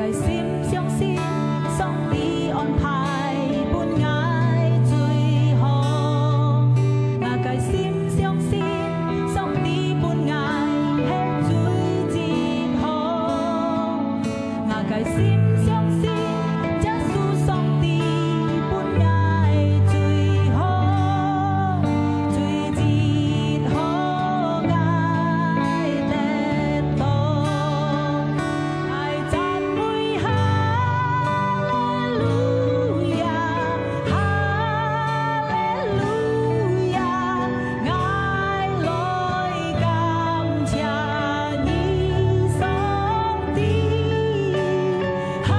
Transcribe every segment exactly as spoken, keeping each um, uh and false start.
个心相信上帝安排分𠊎最好。𠊎个心相信上帝分𠊎係最好。𠊎个心相信耶穌上帝分𠊎最好，最好𠊎得到。 爱赞美哈利路亚，哈利路亚，爱来感谢你，上帝。哈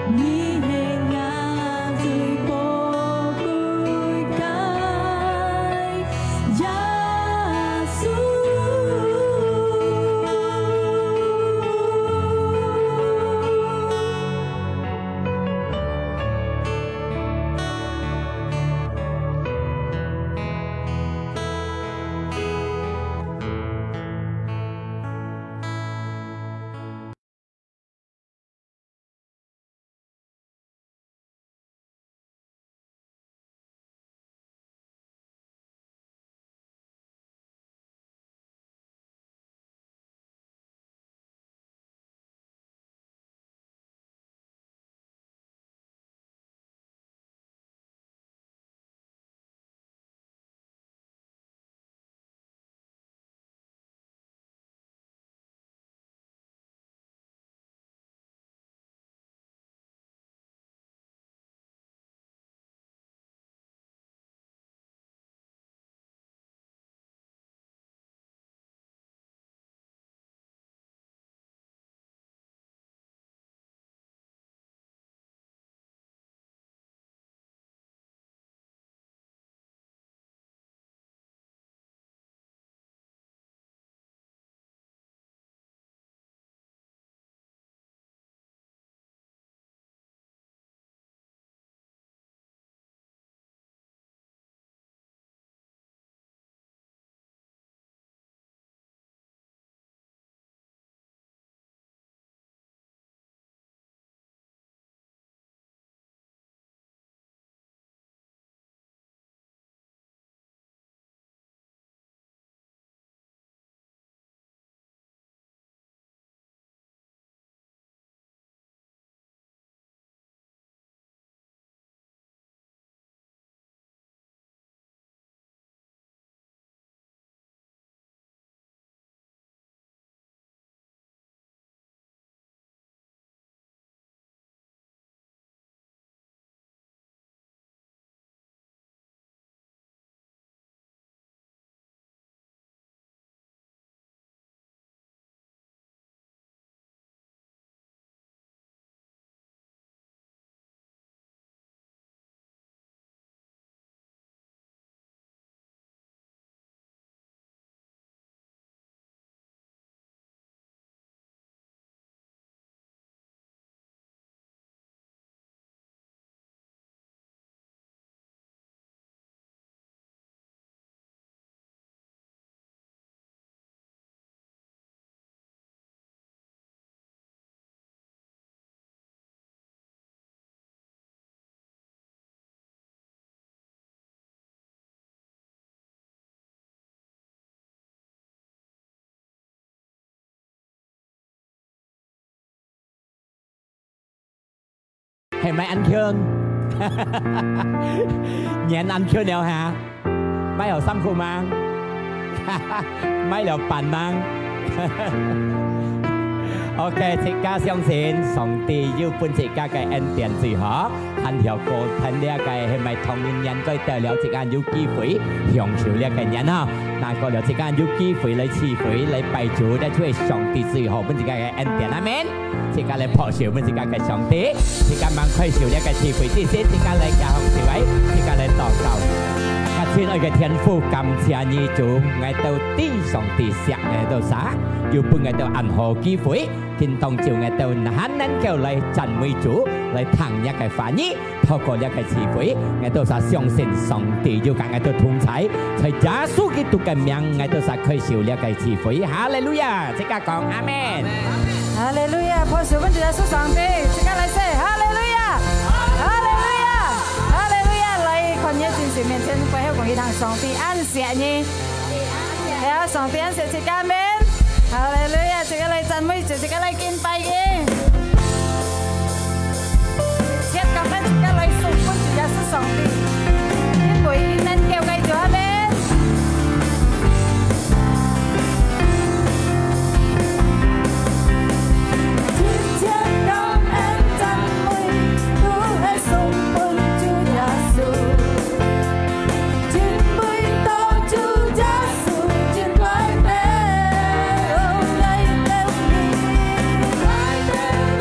你係𠊎最寶貴个耶穌。係毋係恁近？遠恁近了哈？毋係有辛苦嗎？毋係有煩嗎？OK，自家相信上帝有分自家个恩典最好。 還有過聽這个係毋係同年年過到了，自家有機會享受這个年啊。那過了，自家有機會來聚會，來拜主，這就係上帝最好分自家个恩典。阿門。自家來拍手分自家个上帝，自家蠻快受這个聚會，這時自家來行上帝位，自家來禱告。啊，親愛个天父，感謝你主，𠊎兜知上帝惜𠊎兜儕，又分𠊎兜恁好機會。 今當晝𠊎兜還能夠來讚美主，來聽若个話語，透過這个聚會，𠊎兜儕相信上帝有佮𠊎兜同在，在耶穌基督个名，𠊎兜儕開始有這个聚會。哈利路亞！自家講阿門。哈利路亞！拍手分主耶穌上帝，自家來說哈利路亞！哈利路亞！哈利路亞！來，看你个真實面前，背後講一聲上帝恁惜你。 係啊，上帝恁惜自家，阿門。哈利路亞！自家來讚美主，自家來敬拜佢。切，感恩自家來送分主耶穌上帝，因為佢能夠个主，阿門。切，感恩讚美，都係送分主耶穌。 敬拜到主耶穌，敬拜到你，拜到你。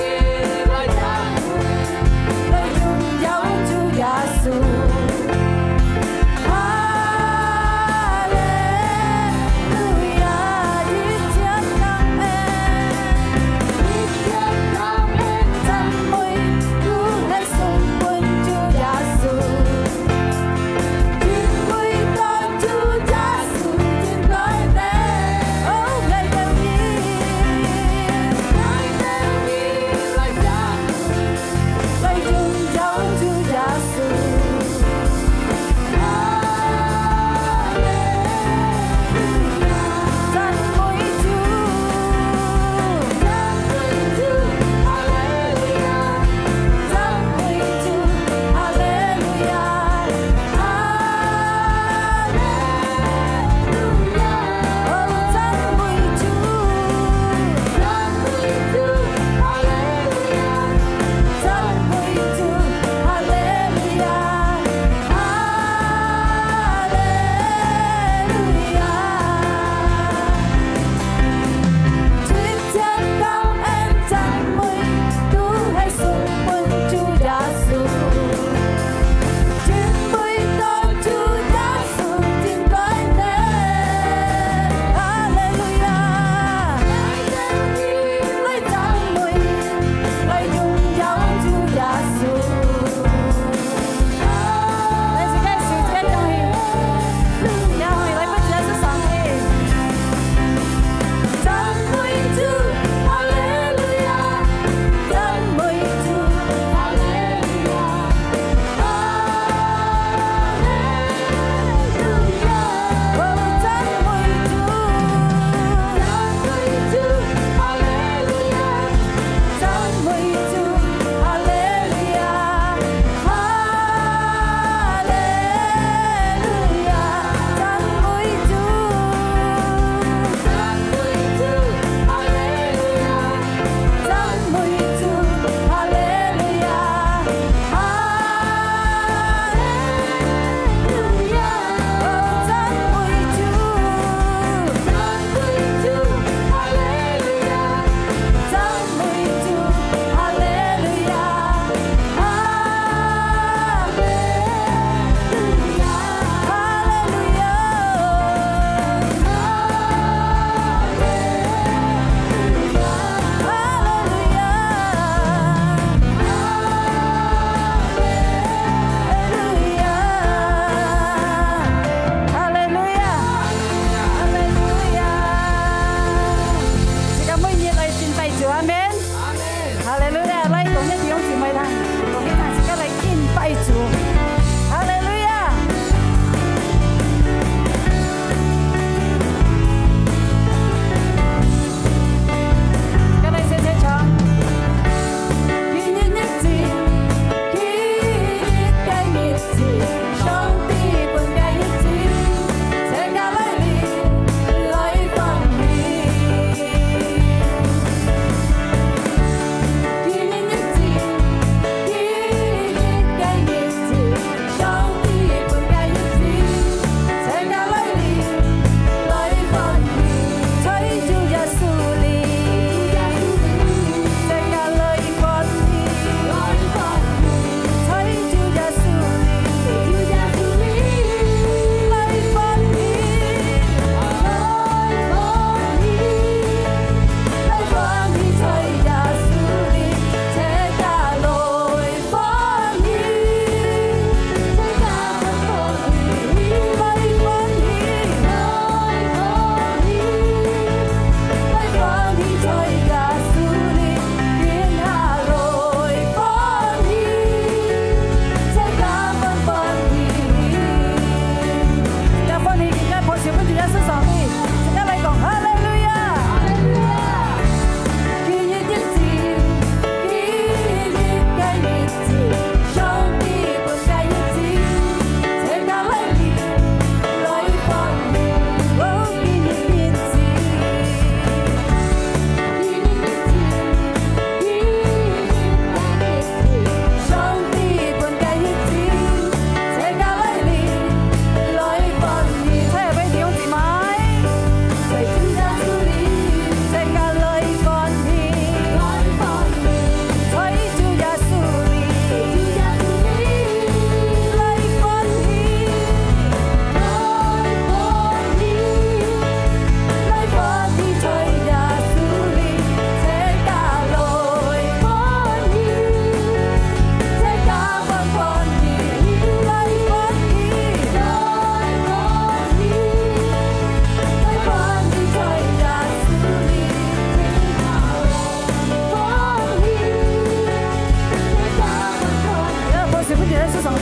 上帝。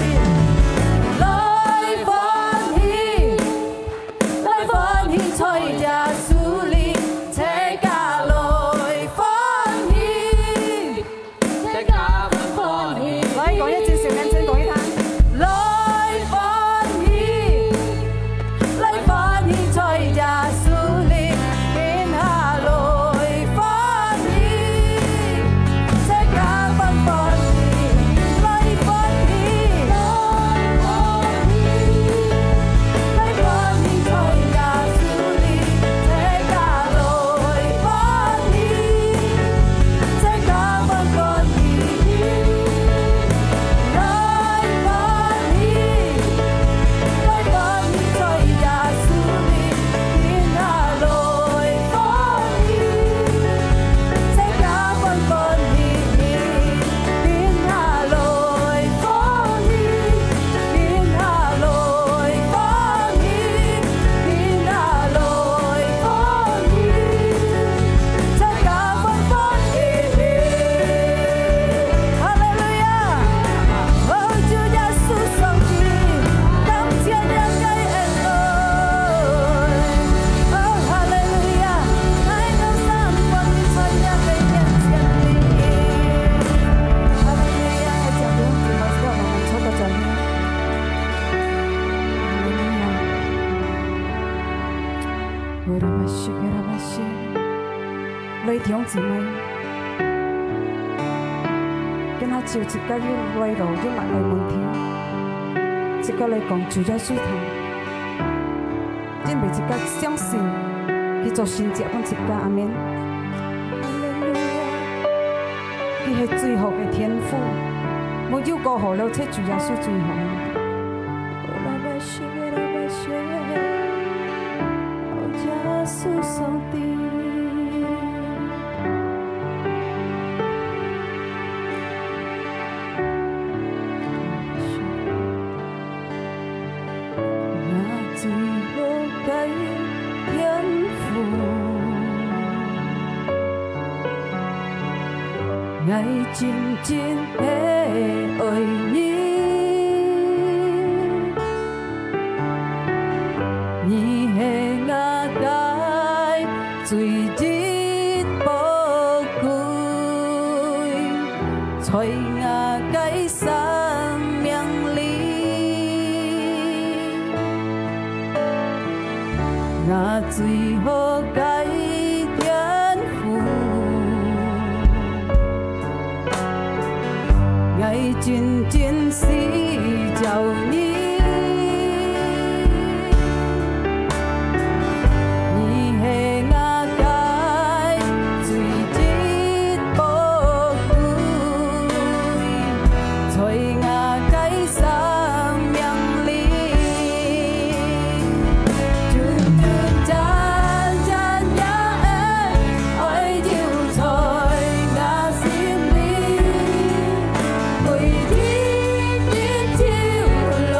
來歡喜，來歡喜，在耶穌裡，大家來歡喜。 大家歡喜。來，講一次，前面先講一趟。來歡喜，來歡喜，在耶穌裡，今下來歡喜。大家歡歡喜，來歡喜。來歡喜，在耶穌裡，大家來歡喜。 大家歡歡喜喜，來歡喜，來歡喜，在耶穌裡，今下來歡喜。大家歡歡喜喜，今下來歡喜，今下來歡喜，今下來歡喜。 大家歡歡喜喜。哈利路亞！哦，主耶穌上帝，感謝你个恩典。哦，哈利路亞！𠊎兜三分你在你个面前裡。哈利路亞！𠊎將弟兄姊妹，我們坐到這裡。哈利路亞！ 來，弟兄姊妹，今下就自家有來咯，有問題，自家來講主耶穌聽，因為自家相信，佢做神蹟分自家，阿們。哈利路亞！佢係最好个天父，無有過好了，除主耶穌最好。 耶穌上帝。𠊎最好个天父。 𠊎真真个愛你，你係𠊎个最珍寶貴，在𠊎个生命裡。 𠊎最好个天父，𠊎真真需要你。你係𠊎个最珍寶貴，在𠊎个 生命裡，真真真真也愛留在𠊎心裡，為你一條路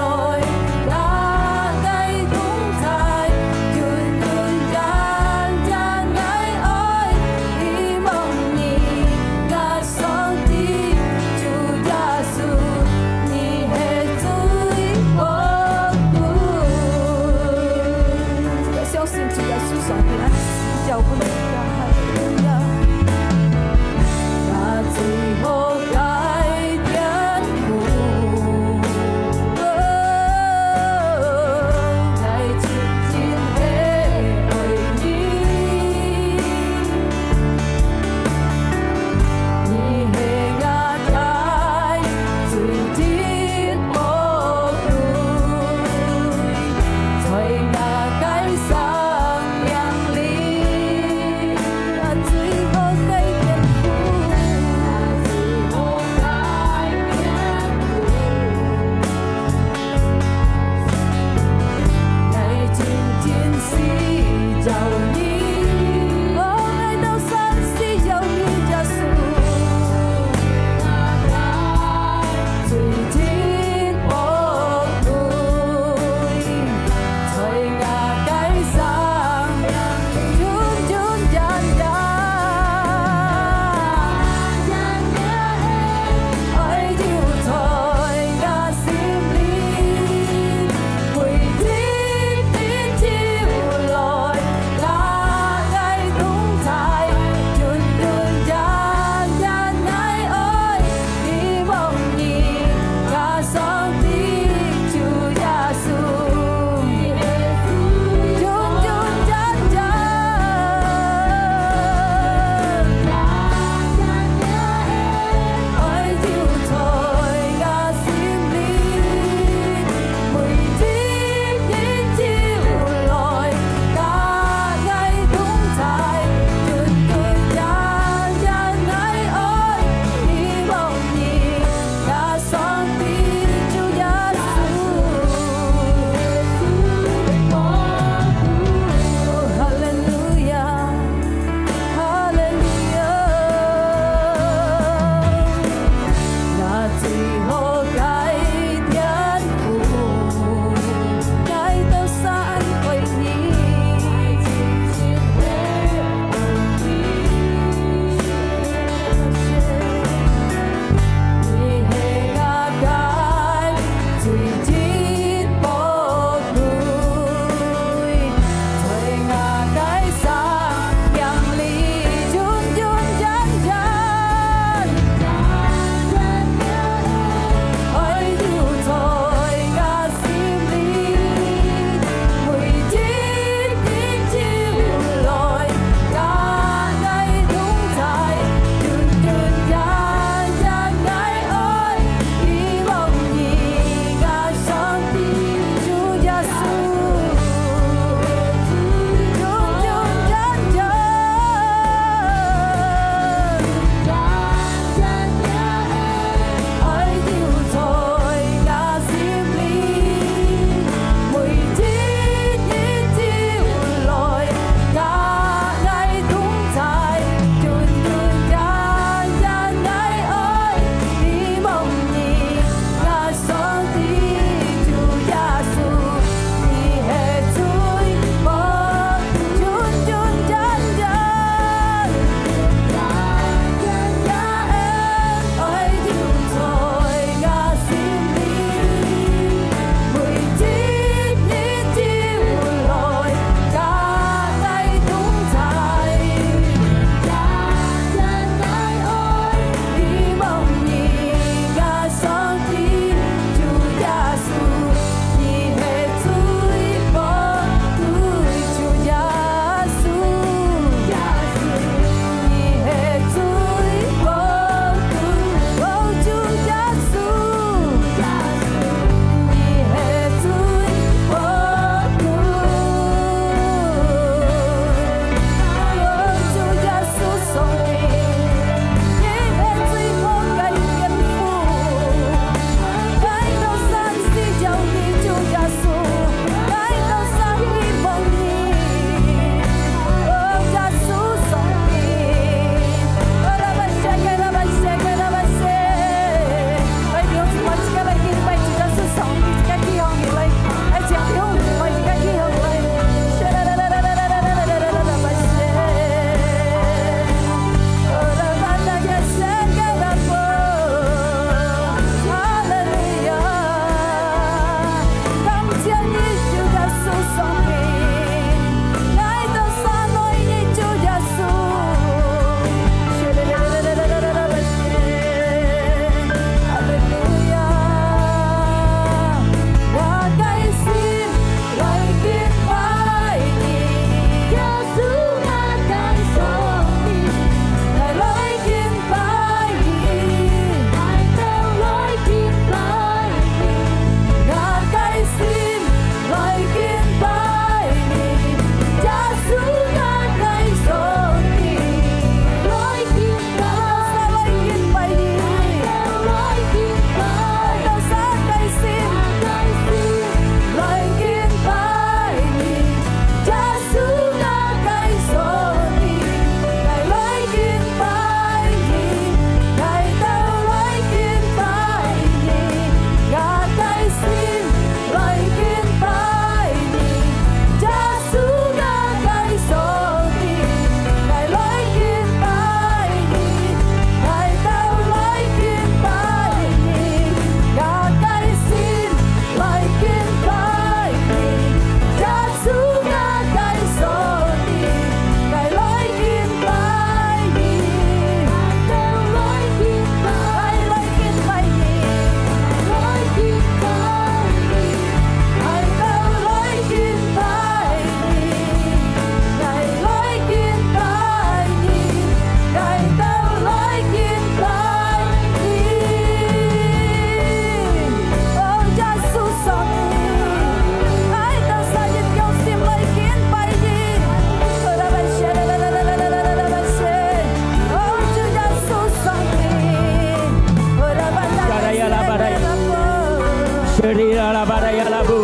Shirira la baraya la bu.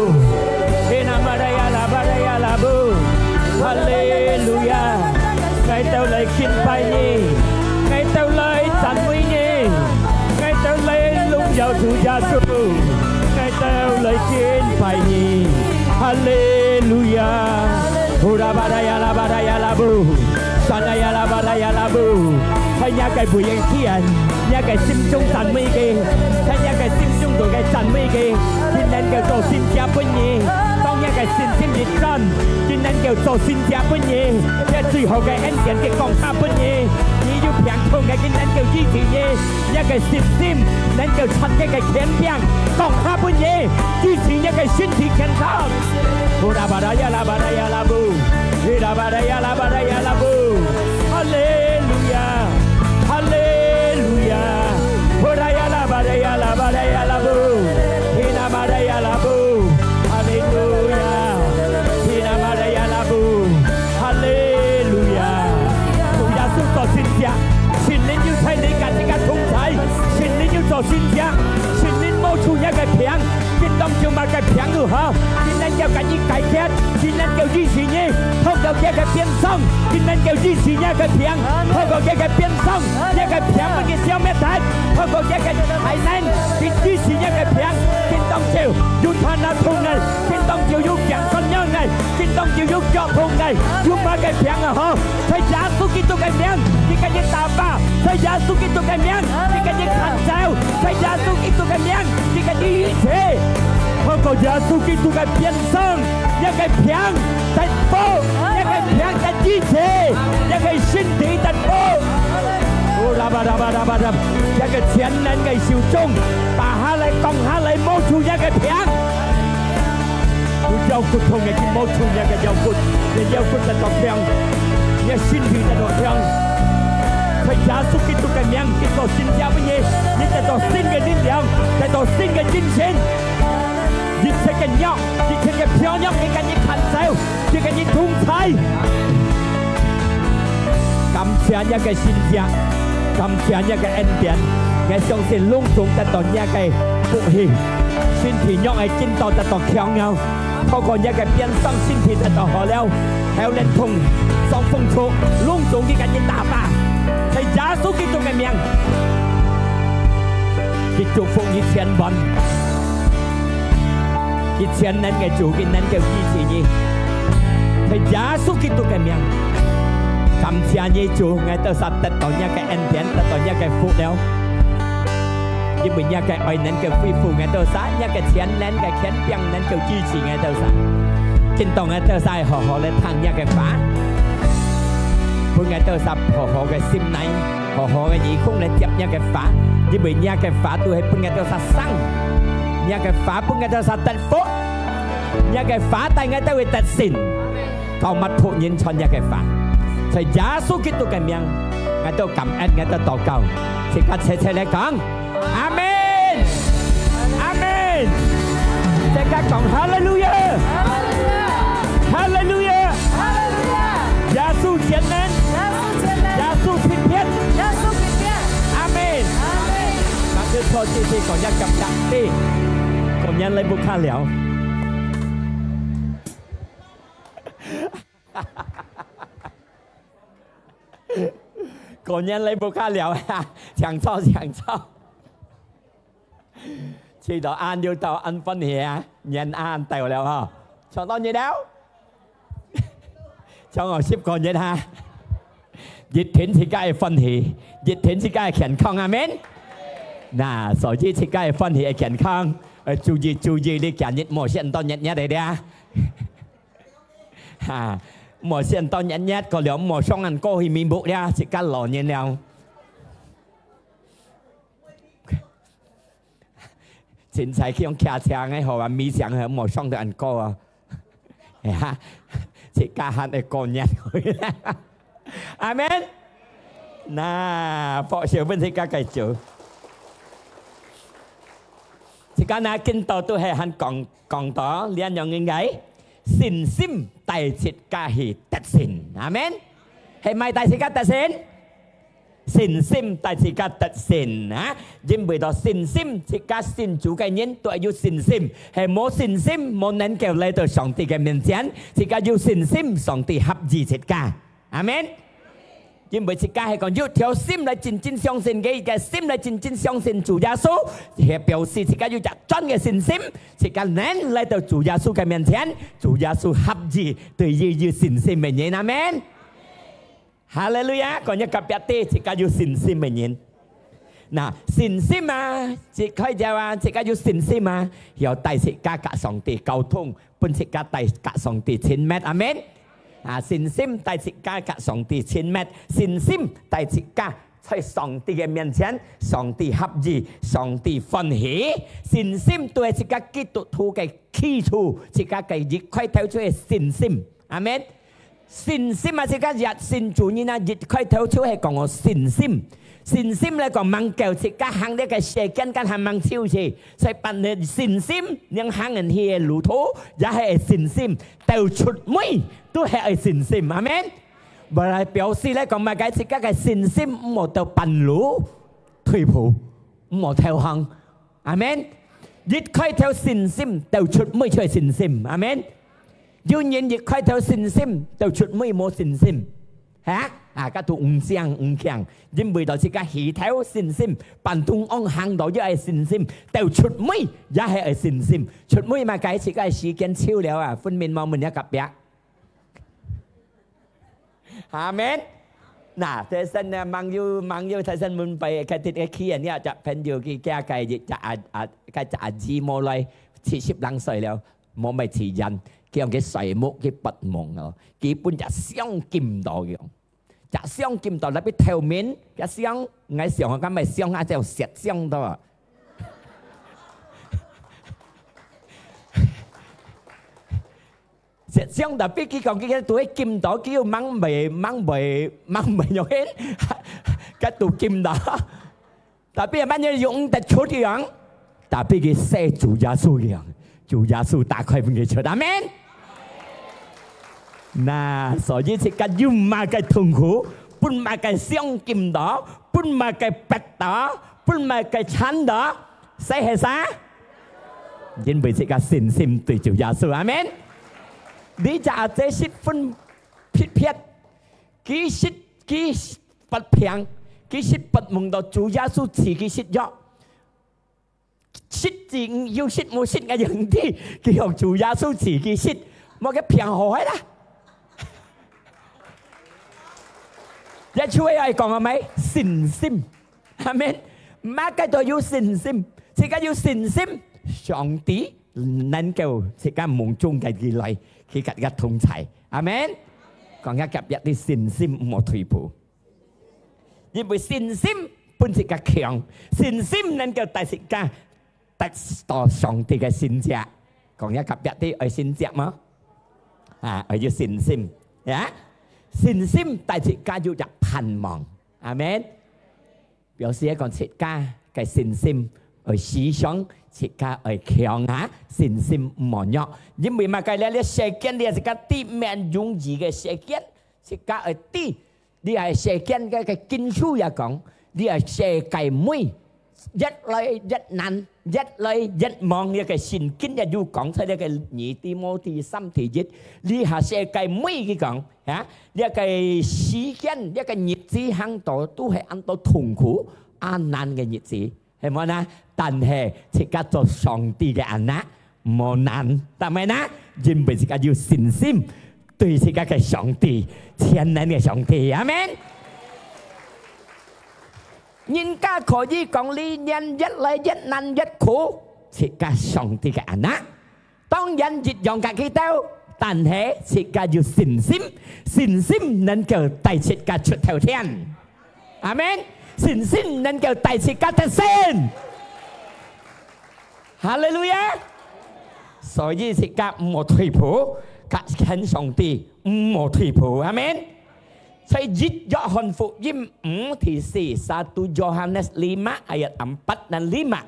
Hina baraya la baraya la bu. Hallelujah. Ngai tau lai kin pai ni. Ngai tau lai chan mui ni. Ngai tau lai lung yau tu ya tu. Ngai tau lai kin pai ni. Hallelujah. Hura baraya la baraya la bu. Sanaya la baraya la bu. Hai nya kai bu yang kian. Nya kai sim chung chan mui ke. Hai nya kai sim chung tu kai chan mui ke. Kin nan kai to sim jia pun ni. Tong nya kai sim sim ni chan. Kin nan kai to sim jia pun ni. Nya chui hau kai en kian ke kong ha pun ni. Ni yu piang thong kai kin nan kai yi ti ni. Nya kai sim sim. Nan kai chan kai kai kian piang. Kong ha pun ni. Yi ti nya kai sin ti kian kong. Hura baraya la baraya la bu. Hira baraya la baraya la bu. Hallelujah. Hallelujah. Baraya la baraya la baraya la bu. Hina baraya la bu. Hallelujah. Hina baraya la bu. Hallelujah. 主耶穌做神蹟，聖靈有在你家己个同在，聖靈有做神蹟，聖靈摸出你个病， 今當就麼个病都好，今能夠甲你解決，今能夠醫治你，透過佢个鞭傷，今能夠醫治你个病，透過佢个鞭傷，你个病分佢消滅忒，透過佢个大能，佢醫治你个病，今當就有疼痛个，今當就有頸酸軟个，今當就有腳痛个，有麼个病也好， 在耶穌基督个名，佢甲你打發；在耶穌基督个名，佢甲你趕走；在耶穌基督个名，佢甲你醫治。透過耶穌基督个鞭傷，你个病得好，你个病得醫治，你个身體得好。哦，啦吧啦吧啦吧啦，你个全能个手中，拔下來、降下來，摸出你个病。 有腰骨痛个，去摸出你个腰骨，你腰骨得到強，你个身體得到強。在耶穌基督个名，去做神蹟分你，你得到新个力量，得到新个精神。一切个弱，一切个軟弱，佢甲你趕走，佢甲你同在。感謝你个神蹟，感謝你个恩典，𠊎相信攏總得到你个福氣。身體弱个今到得到強壯。 透過你个鞭傷，身體得到好了，喉嗹痛、傷風吐，攏總佢甲你打發，在耶穌基督个名，佢祝福你千萬，佢全能个主，佢能夠醫治你，在耶穌基督个名，感謝你主，𠊎兜儕得到你个恩典，得到你个福了。 因為若个愛能夠恢復𠊎兜儕，若个全能个權柄能夠支持𠊎兜儕。今當𠊎兜儕好好來聽若个話，分𠊎兜儕好好个心內，好好个耳空來接若个話，因為若个話都係分𠊎兜儕生，若个話分𠊎兜儕得福，若个話帶𠊎兜會得勝。 到乜仆人傳若个話。在耶穌基督个名，𠊎兜感恩，𠊎兜禱告，自家齊齊來講，阿門，阿門。自家講哈利路亞，哈利路亞，耶穌全能，耶穌平安，阿門。那就坐，繼續講，要感謝主，講人來不卡了。 過年來不卡了呀，請坐，請坐。去到恁又到恁歡喜啊，年恁到了吼，坐到你了。坐我十個月哈，一定自家會歡喜，一定自家會健康，阿門。那所以自家會歡喜會健康，呃，注意注意，你今日莫先到日日的了。 哈，莫先到日日過了，莫想恁過去面目了，自家老年了。凊彩去用騎車个好啊，迷想个，莫想到恁過啊。呀，自家還會過年。阿門。那，博小問自家个主。自家那今到都係還講，講到，這樣應該。 信心帶自家去得勝。阿門。係麼帶自家得勝？信心帶自家得勝啊！因為到信心，自家信主个人都愛有信心，係無信心，無能夠來到上帝个面前。自家有信心，上帝合意自家。阿門。因為自家係講有條心來真正相信佢，一個心來真正相信主耶穌，係表示自家有隻真个信心，自家能來到主耶穌个面前，主耶穌合意對佢有信心个人。阿門。哈利路亞！講一隔壁知，自家有信心个人。那信心啊，一開始啊，自家有信心啊，要帶自家佮上帝溝通，分自家帶佮上帝親密。阿門。啊，信心帶自家佮上帝親密，信心帶自家在上帝个面前，上帝合意，上帝歡喜。信心都係自家基督徒个基礎，自家个一開頭就係信心。阿門。信心啊，自家一信主人啊，一開頭就係講个信心。信心來講，吂夠自家行這个世間，敢還吂超時，所以辦个信心，能行人去个路途，也係信心。到出尾都係愛信心。阿門。無來表示來講，麼个自家个信心毋好到半路退步，毋好投降。 阿門。一開頭信心，到出尾就係信心。阿門。有人一開頭信心，到出尾無信心，哈？啊，該都毋正毋強，因為到自家起頭信心，半中央行到也係信心，到出尾也係愛信心。出尾嘛，該自家時間超了啊，分明無問了隔壁。 阿門。那，這陣呢，網友，網友，這陣問拜，該啲个企業，你隻朋友佢，佢个一隻阿，阿，該隻阿姊無來，七十零歲了，無麼時間，佢講佢睡目，佢發夢哦，佢本隻相見到樣，隻相見到，tapi頭面，隻相，𠊎想啊，敢係相啊，就石相到啊。 實相，tapi佢講，佢都係見到，佢又吂會，吂會，吂會用，該都見到。Tapi慢慢用得出去樣，tapi佢係主耶穌樣，主耶穌打開分佢出。阿門。那，所以自家有麼个痛苦，分麼个相見到，分麼个逼到，分麼个慘到， 係係啥？因為自家信心對主耶穌，阿門。你隻阿姊識分別別，佢識，佢發病，佢識發夢到主耶穌治佢食藥，食治有食無食，𠊎仰知，佢用主耶穌治佢食，無个病好開啦。 這就係愛講个咩？信心。阿門。麼个都有信心，自家有信心，上帝能夠自家夢中个佢來，佢佮自家同在。阿門。講一下隔壁知，信心毋好退步，因為信心分自家強，信心能夠帶自家 得到上帝个神蹟。講一下隔壁知，愛神蹟無？啊，愛有信心，呀？信心帶自家有隻盼望。阿門。表示講自家个信心愛時常，自家愛強啊，信心毋好弱。因為麼个呢？這世間這自家知，毋容易个世間，自家愛知 這係世間个，个經書也講，這係世界末，越來越難，越來越忙，這个聖經也有講出這个二提摩太三第一，這下世界末佢講，哈，這个時間，這个日子行到都係恁多痛苦、恁難个日子。 係無呢？但係自家做上帝个anak，無難，但係呢，因為自家有信心，對自家个上帝，全能个上帝，阿門。人家可以講這年越來越難越苦，自家上帝个anak， 當然一樣个佢兜，但係自家有信心，信心能夠帶自家出頭天。阿門。信心能夠帶自家得勝。哈利路亞！所以自家毋好退步，佮近上帝毋好退步。阿門。在一約翰福音五第四，satu Yohanes lima ayat empat dan lima。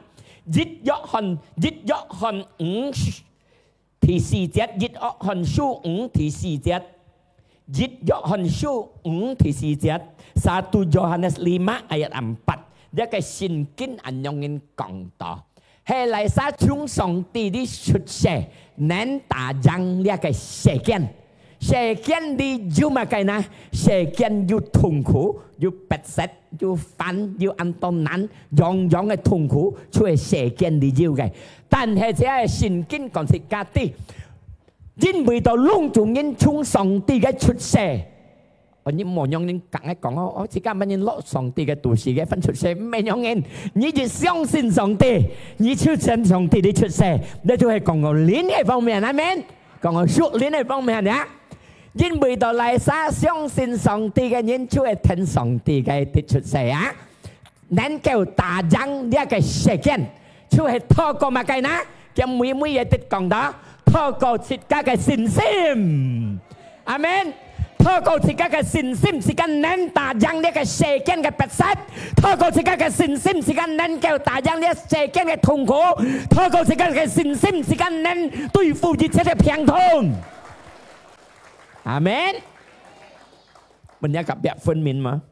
一約翰，一約翰五 第四節，一約翰書五第四節。一約翰書五第四節，satu Yohanes lima ayat empat，這个聖經恁樣人講到，係哪儕從上帝裡出世，能打贏這个世間。世間裡有麼个呢？世間有痛苦，有逼迫，有煩，有恁多難，樣樣个痛苦，就係世間裡有个。但係這个聖經講自家知，因為到攏總人從上帝个出世，哦，你無樣人講个講哦，哦，自家麼人落上帝个肚屎个分出世，毋係樣人。你一相信上帝，你就從上帝裡出世，這就係講到靈个方面，阿門。講到屬靈个方面呀。因為到哪儕相信上帝个人，就係從上帝个裡出世啊。能夠打贏這个世間，就係透過麼个呢？佢每每也得講到，透過自家个信心。阿門。透過自家个信心，自家能打贏這个世間个逼迫；透過自家个信心，自家能夠打贏這世間个痛苦；透過自家个信心，自家能對付一切个病痛。阿門。問一下隔壁分明嗎？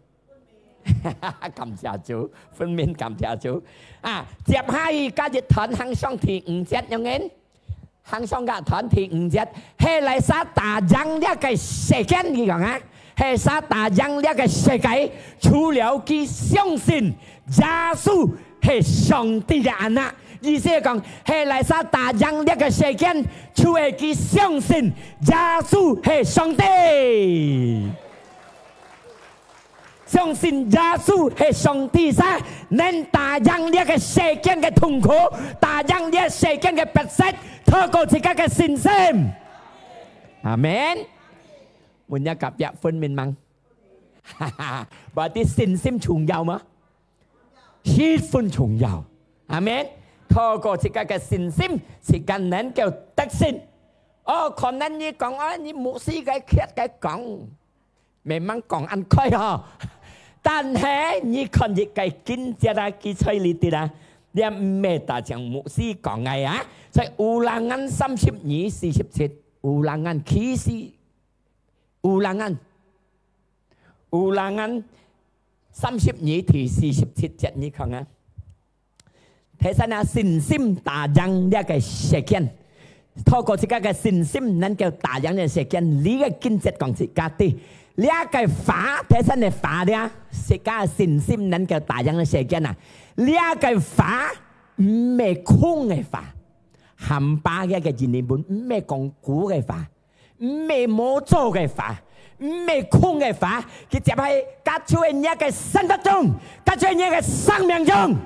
感謝主，分明感謝主。啊，接下去加一段，行上第五節，有人？行上加段第五節，係哪儕打贏這个世間，佢講啊，係哪儕打贏這个世界，除了佢相信耶穌係上帝个anak。意思係講，係哪儕打贏這个世間，就係佢相信耶穌係上帝。 相信耶穌係上帝儕，能打贏這个世間个痛苦，打贏這世間个逼迫，透過自家个信心。阿門。問一下隔壁分明嗎？哈哈，berarti信心重要嗎？十分重要。阿門。透過自家个信心，自家能夠得勝。哦，可能你講，哦，你牧師个，佢个講， memang講恁開吼。但係你看一个經節啊，記載裡底啊，這毋係單淨牧師講个啊。在Ulangan三十二四十七，Ulangan，其實Ulangan，Ulangan三十二第四十七節，你看啊。 第三啊，信心打贏這个世間。透過自家个信心，能夠打贏這世間。這个經節講自家知，這个話，第三个話咧，自家个信心能夠打贏這世間啊。這个話毋係空个話，hampa這个字原文毋係講古个話， 毋係無做个話，毋係空个話，佢接下去，佢就係你个生活中，佢就係你个生命中，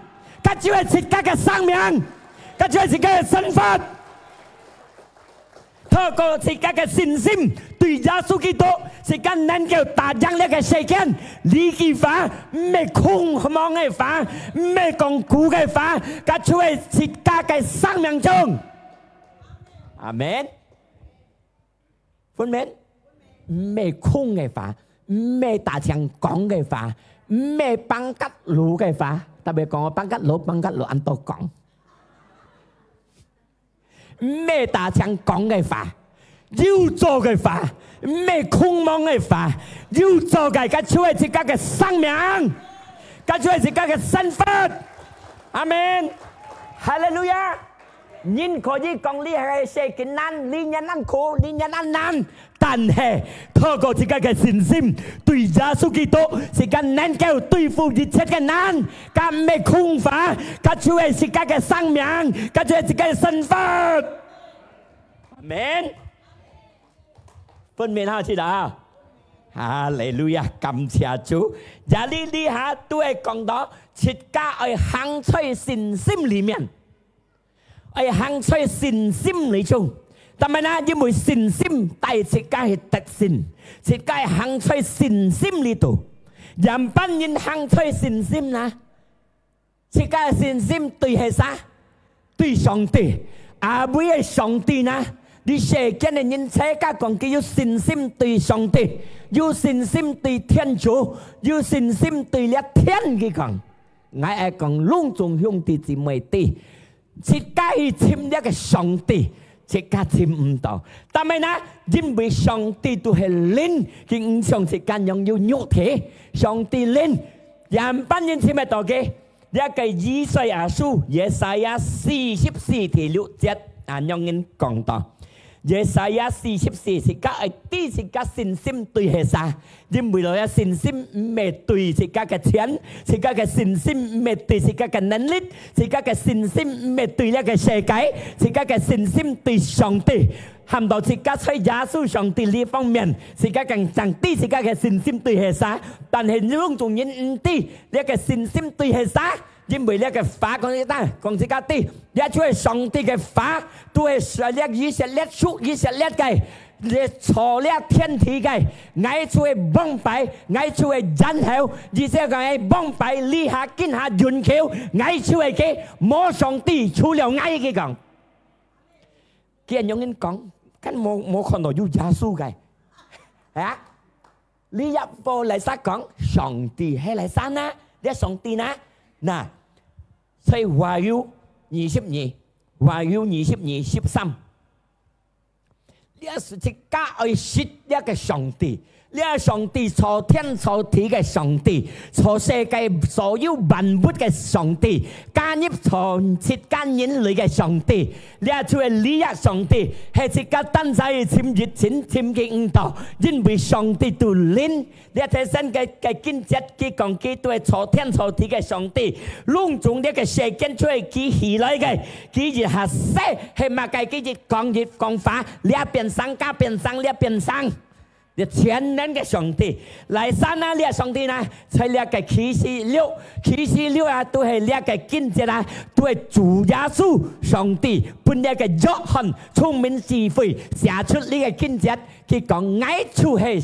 佢就係自家个生命，佢就係自家个生活。透過自家个信心，對耶穌基督，自家能夠打贏這个世間。這句話，毋係空茫个話，毋係講古个話，佢就係自家个生命中。阿門。 分明，毋係空个話，毋係單淨講个話，毋係pangkat lô个話。特別講哦，pangkat lô，pangkat lô恁多講。毋係單淨講个話，有做个話，毋係空茫个話，有做个，佢就係自家个生命，佢就係自家个生活。阿門。哈利路亞。 人可以講這个世間難，這年恁苦，這年恁難，但係透過自家个信心，對耶穌基督，自家能夠對付一切个難，佢毋係空話，佢就係自家个生命，佢就係自家个生活。阿門。分明哈，知道啊？哈利路亞，感謝主！這裡這下都係講到自家愛行在信心裡面。 愛行在信心裡中。但係呢，因為信心帶自家去得勝，自家行在信心裡肚。仰般人行在信心呢？自家个信心對係啥？對上帝。阿位个上帝呢？你世間个人自家講佢有信心對上帝，有信心對天主，有信心對這天，佢講。 𠊎愛講，攏總兄弟姊妹知，自家去尋這个上帝，自家尋毋到。但係呢，因為上帝都係靈，佢毋像自家樣有肉體。上帝靈，樣般人尋得到佢。這個以賽亞書，Yesaya四十四第六節，啊，恁樣講到。Yesaya四十四，自家愛知自家信心對係啥。 因為這信心毋係對自家个錢，自家个信心毋係對自家个能力，自家个信心毋係對這个世界，自家个信心對上帝。喊到自家在耶穌上帝這方面，自家更正知自家个信心對係啥，但係攏總人毋知這个信心對係啥。 因為這个話講一單，講自家知，這就係上帝个話，都係說這以色列，屬以色列个，這造這天地个，𠊎就係往擺，𠊎就係然後，意思講𠊎往擺，這下，今下，永久，𠊎就係佢，無上帝，除了𠊎，佢講。佢恁樣講，敢無，無看到有耶穌个？啊？ 這一步來煞講，上帝係來煞哪？這上帝哪？那，在話語二十二，話語二十二十三。這係自家愛識這个上帝，這上帝造天造地个上帝，造世界所有萬物个上帝，加入造自家人類个上帝，這就係這个上帝，係自家單儕尋一尋尋佢毋到，因為上帝都靈， 這頭先个，个經節，佢講佢都係造天造地个上帝，攏總這个世間就係佢起來个，佢一下勢，係麼个佢一講一講話，這變生，該變生，這變生。這全能个上帝，來煞哪這上帝呢？在這个啟示錄，啟示錄啊，都係這个經節啊，都係主耶穌上帝分這个約翰聰明智慧寫出這个經節，佢講，𠊎就係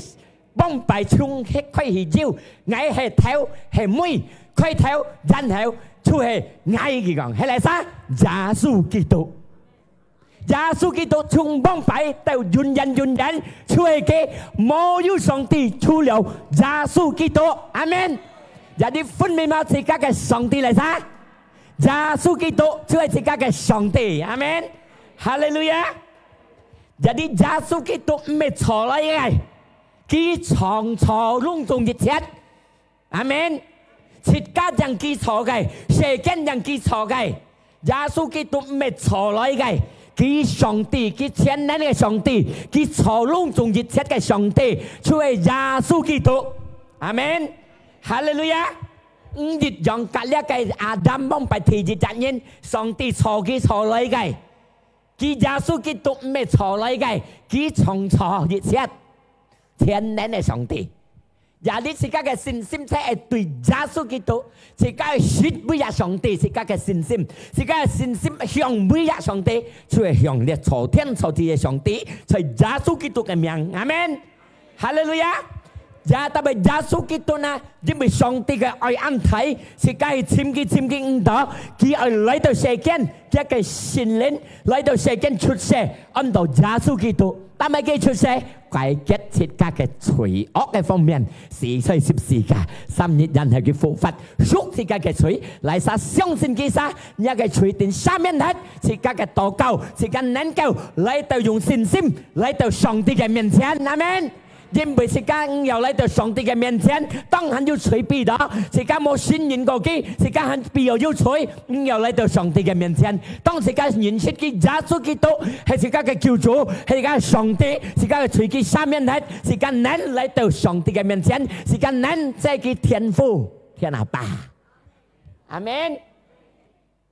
往擺從開始有，𠊎係頭係尾，開頭，然後，就係𠊎，佢講，係哪儕？耶穌基督。耶穌基督從往擺到永遠永遠，就係佢，無有上帝，除了耶穌基督。阿門。這你分明嘛，自家个上帝哪儕？耶穌基督就係自家个上帝。阿門。哈利路亞。這你耶穌基督毋係造來个， 佢創造攏總一切。阿門。自家正佢造个，世間正佢造个。耶穌基督毋係造來个，佢上帝，佢全能个上帝，佢造攏總一切个上帝，就係耶穌基督。阿門。哈利路亞。毋一樣，甲這个亞當往擺第一隻人，上帝造佢造來个。 佢耶穌基督毋係造來个，佢創造一切，全能个上帝。也你自家个信心才會對耶穌基督，自家个識唯一上帝，自家个信心，自家个信心向唯一上帝，就係向這造天造地个上帝，在耶穌基督个名。阿門。 哈利路亞！也特別耶穌基督呢，因為上帝个愛恁大，自家去尋佢，尋佢毋到，佢愛來到世間，佢个聖靈來到世間出世，安到耶穌基督。但係佢出世，解決自家个罪惡个方面，死在十字架，三日然後佢復活，贖自家个罪，哪儕相信佢儕，若个罪定赦免忒，自家个禱告，自家能夠來到用信心，來到上帝个面前。阿門。 因為自家毋要來到上帝个面前，當還有罪比到，自家無信認過佢，自家還比較有罪，毋要來到上帝个面前。當自家認識佢耶穌基督，係自家个救主，係自家个上帝，自家个罪佢赦免忒，自家能來到上帝个面前，自家能在佢天父，天阿爸。阿門。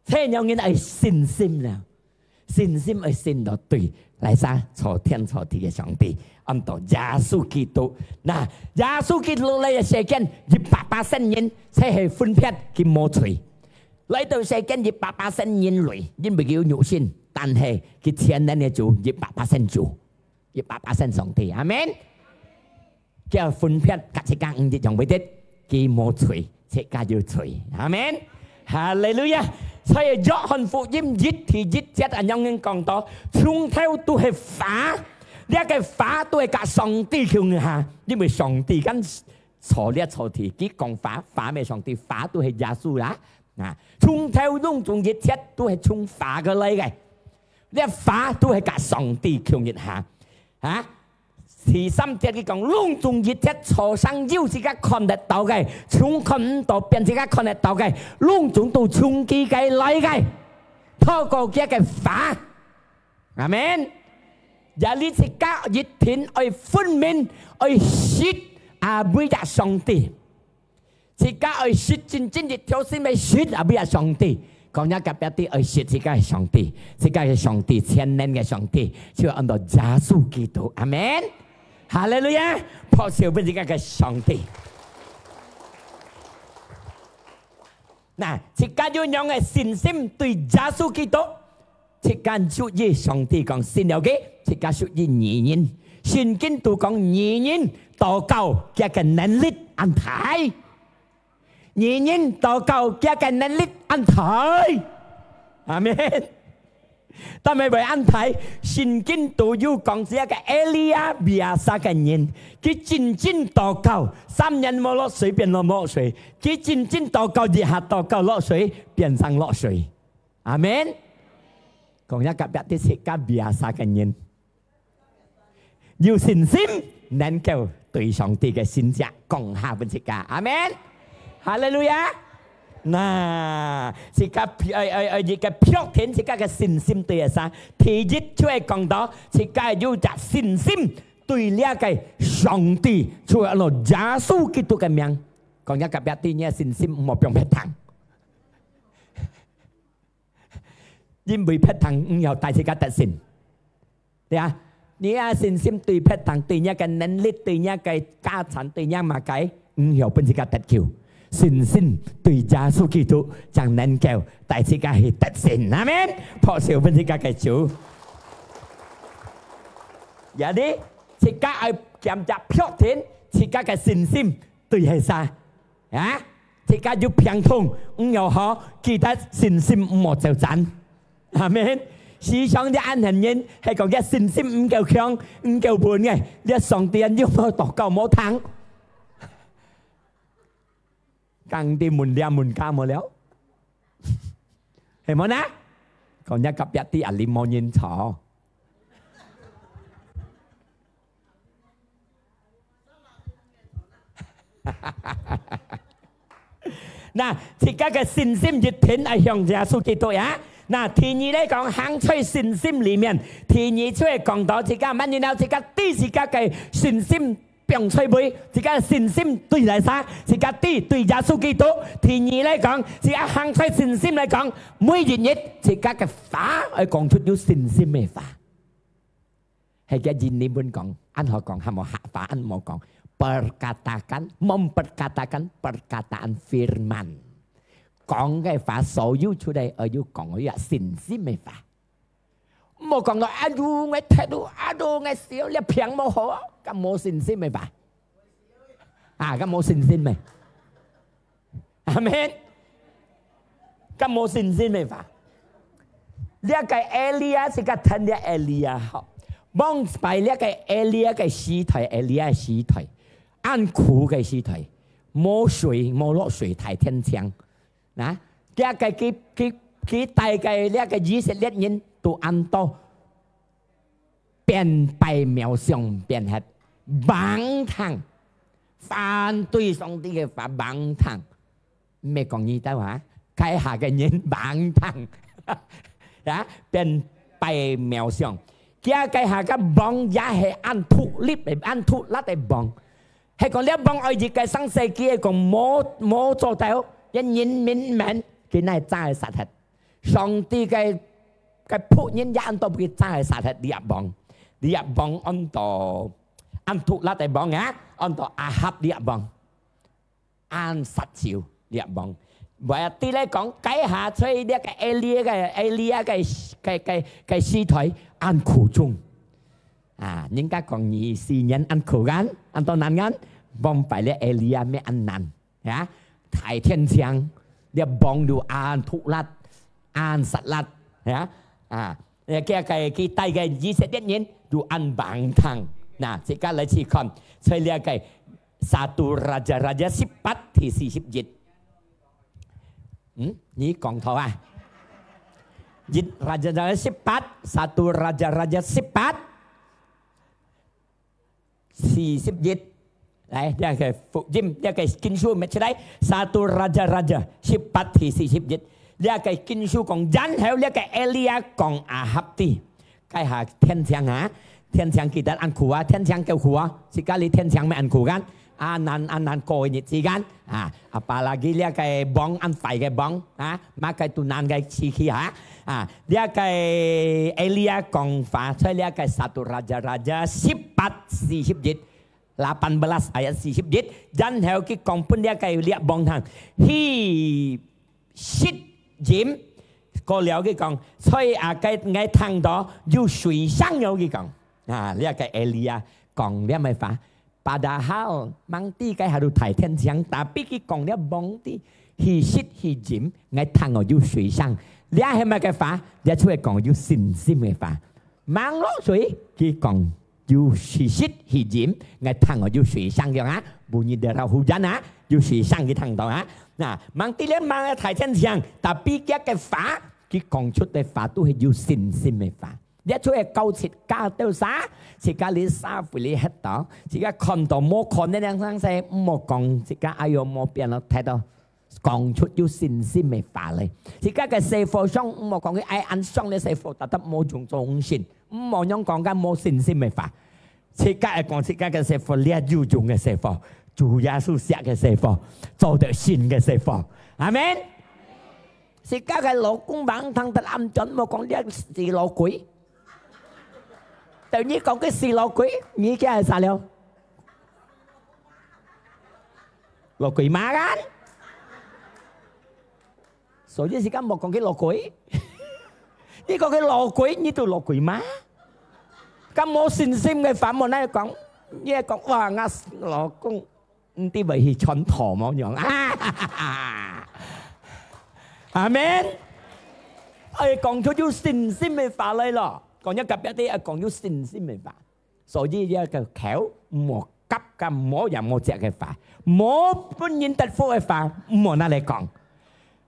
這樣人愛信心了，信心愛信到對，哪儕造天造地个上帝，安到耶穌基督。那耶穌基督來到世間一百巴仙人，這係分別佢無罪。來到世間一百巴仙人類，因為佢有肉身，但係佢全能个主，一百巴仙主。 一百巴仙上帝。阿門。佢分別甲自家毋一樣，為得佢無罪，自家有罪。阿門。哈利路亞！所以約翰福音一第一節恁樣講到，從頭都係話，這个話都係甲上帝共下，因為上帝跟造這造地，佢講話，話乜上帝，話都係耶穌啦。啊，從頭攏總一切都係從話過來个。這話都係佮上帝共一下。啊？第三節佢講，攏總一切造成有自家看得到个，從看毋到變自家看得到个，攏總都從佢个來个，透過佢个話。阿門。也你自家一定愛分明，愛識啊，為了上帝。 自家愛識真正一條心个識啊，為啊上帝。講若隔壁知愛識自家个上帝，自家个上帝，全能个上帝，就安到耶穌基督。阿門。哈利路亞！拍手分自家个上帝。那，自家有仰个信心對耶穌基督， 自家屬於上帝講信了佢，自家屬於義人。聖經都講義人禱告，佢个能力恁大。義人禱告，佢个能力恁大。阿門。但係會恁大，聖經都有講，這个Elia biasa个人，佢真正禱告，三年無落水變落落水，佢真正禱告，一下禱告落水，變成落水。 阿門。講若隔壁知自家biasa个人，有信心能夠對上帝个神蹟講下分自家。阿門。哈利路亞。那，自家愛愛愛一个確定自家个信心對个啥？第一就係講到自家有隻信心對這个上帝，就係安到耶穌基督个名。講若隔壁知你个信心毋好放別堂。 因為別堂毋曉帶自家得勝。對啊，你个信心對別堂，對若个能力，對若个家產，對若麼个，毋曉分自家得救。信心對耶穌基督，正能夠帶自家去得勝。阿門。拍手分自家个主。也你，自家愛檢查確定自家个信心對係啥。 啊？自家有病痛，毋曉好，記得信心毋好走散。阿門。時常這恁樣人，係講這信心毋夠強，毋夠穩个，這上帝人有無禱告無聽？講你問這問該無了，係無呢？講若隔壁知啊，你無人坐。 那，自家个信心一定愛向耶穌基督呀。那，第二來講，行在信心裡面。第二就係講到自家，慢慢了，自家知自家个信心放在位，自家个信心對來啥，自家知對耶穌基督。第二來講，自家行在信心來講，每一日自家个話愛講出有信心个話。 係个印尼文講，恁好講，還無客話，恁無講。Perkatakan, memperkatakan perkataan firman。講个話，所有出來，愛有講个呀，信心个話。毋好講到，哎喲，𠊎忒咯，哎喲，𠊎少了，病無好啊，該無信心个話。啊，該無信心个。 阿門。該無信心个話，這个Elia，自家聽這Elia吼，往擺這个Elia个時代，Elia个時代，恁苦个時代，無水，無落水，大天晴。那，這个佢，佢，佢帶个這个以色列人都恁多 變拜偶像，變忒吂聽，反對上帝个話吂聽。毋係講你兜啊，該下个人吂聽，啊，變拜偶像。佢該下个王也係恁獨立个，恁獨立个王。係講這王愛一个上世紀个講無，無做到，因人民免，佢乃早个殺忒。 上帝个，个僕人也恁多分佢早个殺忒利亞王。利亞王安到，恁獨立个王啊，安到亞哈利亞王，恁殺手利亞王。話對來講，該下在這个Elia个，Elia个，个，个，个時代，恁苦衷。啊，人家講二十年恁苦kan，恁多難kan，往擺這Elia乜恁難。 呀，大天晴，這王就恁獨立，恁殺力，呀，啊，佢个，佢帶个以色列人就恁吂聽。那，自家來試看，在這个Satu Raja-Raja十八第四十一。嗯，你講到啊？一Raja-Raja十八，satu Raja-Raja十八，四十一。來，這个福音，這个經書搣出來，satu Raja-Raja十八第四十一。這个經書講，然後這个Elia講Ahab知，該下天晴啊，天晴記得恁苦啊，天晴夠苦啊，自家哩天晴乜恁苦kan。 啊，恁，啊，恁過个日子kan，啊，apalagi這个網恁壞个網，啊，麼个都難个時期啊，啊，這个Elia講話，在這个satu Raja-Raja十八四十一，delapan belas ayat四十一，然後佢講分這个這網聽，去食飲，過了佢講，所以啊，該，𠊎聽到有水聲了，佢講，啊，這个Elia講這个話， Padahal，吂知該下肚大天晴，tapi佢講了吂知，去食去飲，𠊎聽哦有水聲。這係麼个話？這就係講有信心个話。吂落水，佢講有去食去飲，𠊎聽哦有水聲樣啊，bunyi derau hujan啊，有水聲佢聽到啊。那，吂知了麼个大天晴，tapi佢个話，佢講出个話都係有信心个話。 這就係教自家兜儕，自家哩社會哩歇到，自家看到無可能个樣勢，毋好講自家哎喲無變咯，忒到講出有信心个話來。自家个細伙上，毋好講佢愛恁上个細伙，tetap無用做信，毋好樣講个無信心个話。自家愛講自家个細伙，這有用个細伙，主耶穌惜个細伙，做得信个細伙。阿門。 自家个老公吂聽得恁準，莫講這死老鬼。等你講个死老鬼，你驚係啥了？老鬼媽kan？所以自家莫講个老鬼。你講个老鬼，你都老鬼媽？該無信心个話，莫來講。你講，哇，𠊎老公 毋知會去傳道無樣啊？阿門。愛講出有信心个話來咯，講若隔壁个愛講有信心个話。所以這个口莫夾个，莫也莫食个話，無分人得福个話，莫拿來講。